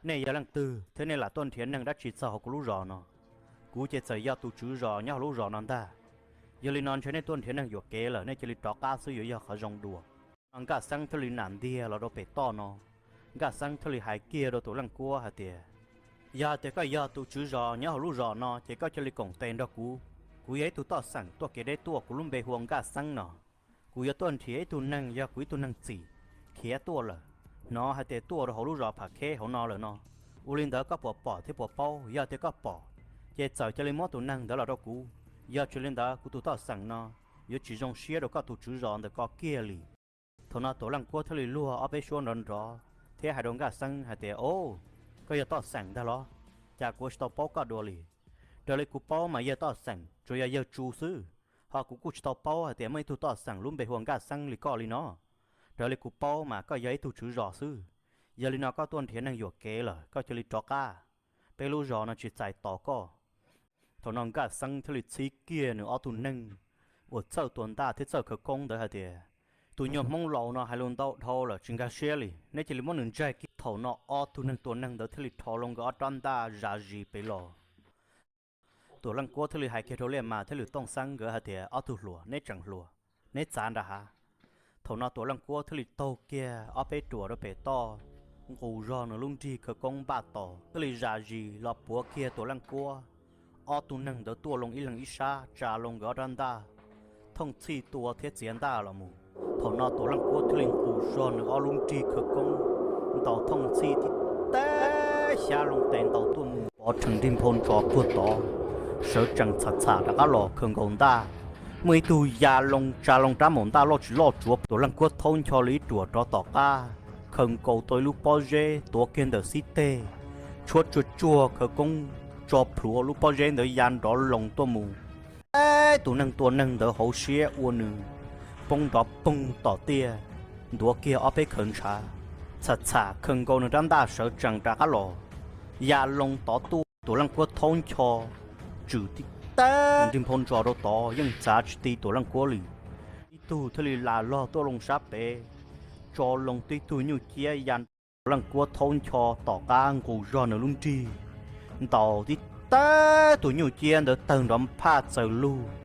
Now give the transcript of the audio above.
Nej yog leej twg thiab nej lam tuaj nrhiav neeg dab tsi txog hauv kuv lub zos no? Kuv ces txawm yog tus tswv zos nyob hauv lub zos no ntag. Yog li no ntshe nej tuaj nrhiav neeg yuam kev lawm, nej cia li rov qab xwb yuav yog qhov zoo dua. No Nkaj Xeeb thiaj li nam ntiag los rau pem toj no. Nkaj Xeeb thiaj li hais kiag rau tus leej kuab hais tias, yog tias koj yog tus tswv zos nyob hauv lub zos no ces koj cia li koom tes nrog kuv. Kuv yog ib tug toj xeem tuaj kev deb tuaj, kuv lub npe hu ua Nkaj Xeeb no. Kuv yuav tuaj nrhiav ib tug neeg yog kuv ib tug neeg txim khiav tuaj lawm, hnov hais tias tuaj rau hauv lub zos Pham Kheb hauv no lawm no. Ua li ntawd koj puas pom thiab puas paub? Yog tias koj pom, ces txawm cia li muab tus neeg ntawd los rau kuv. Yog tsis li ntawd kuv tus toj xeem no yuav tsis zoo siab rau koj tus tswv zos ntawm ko kiag li. Thaum no Tuam Leej Kuab thiaj li luag ob peb suab nrov nrov thiab hais rau Nkaj Xeeb hais tias, o, koj yog toj xeem ntag los? Cas kuv tsis tau paub koj dua li. Raws li kuv paub mas yawg toj xeem tsuas yog yawg Tsu xwb, ho kuv kuj tsis tau paub hais tias muaj ib tug toj xeem lub npe hu ua Nkaj Xeeb li koj li no. Raws li kuv paub mas koj yog ib tug tswv zos xwb. Yog li no koj tuaj nrhiav neeg yuam kev lawm, koj cia li rov qab, peb lub zos no tsis txais tos koj. Thaum no Nkaj Xeeb thiaj li txhib kiag nws ob tug neeg uas txawj tua ntaj thiab txawj khawv koob ntawd hais tias, tus nyuag Hmoob laus no hais lus ntau dhau lawm tsis nkag siab li, neb cia li muab nws ntsaig kiag. Thaum no ob tug neeg tua neeg ntawd thiaj li rho loo nkawd ob rab ntaj zam zis pem los. Tuam Leej Kuab thiaj li hais kiag rau Liaj Mas thiab Lwm Tooj Xeeb nkawd hais tias, ob tug hluas, neb tseem hluas, neb txav nram hav. Thaum no Tuam Leej Kuab thiaj li taug kiag ob peb ruam rau pem toj, nqus zog nws lub nrig khawv koob npaj tos thiaj li zam zis los puav kiag Tuam Leej Kuab. Ob tug neeg ntawd tuaj loo ib leeg ib sab tsa loo nkawd ob rab ntaj, thooj txhij tua thiab txiav ntaj los mus. Thaum no Tuam Leej Kuab thiaj li nqus zog nws ob lub nrig khawv koob, ntaus thooj txhij tib teb xyab loo tes ntaus tuaj mus pov rhees nrig nphau ntsos puag tod, sawv tsees txham txham rov qab los khaws nkaus ntaj. Muaj ib tug ya loo tsa loo rab maum ntaj loj tsis loj tsuav Tuam Leej Kuab thaub ncho li ib ruam rov tom qab, khaws nkaus tau ib lub pob zeb tuav kiag ntawm xib teg, tshuab tsuag tsuag khawv koob tso plhuav lub pob zeb ntawd ya nrov loos tuaj mus. Tus neeg tua neeg ntawd hauv siab ua nws poob nrov poog tom tiaj, ntuav kiag ob peb khawv ntshav, txham txham khaws nkaus nws rab ntaj sawv tsees rov qab los, ya loo tod tuaj. Tuam Leej Kuab thaub ncho tswm tib teg nrig nphau ntsos rau tod yeej txav tsis ti Tuam Leej Kuab li. Ib tug thiaj li lam log tuaj loo sab pem, tso loo tib tug nyuj ciab ya Tuam Leej Kuab thaub ncho tom qab nqus zog nws lub nrig, ntaus tib teg tus nyuj ciab ntawd tawg nrov phaj txawm lug.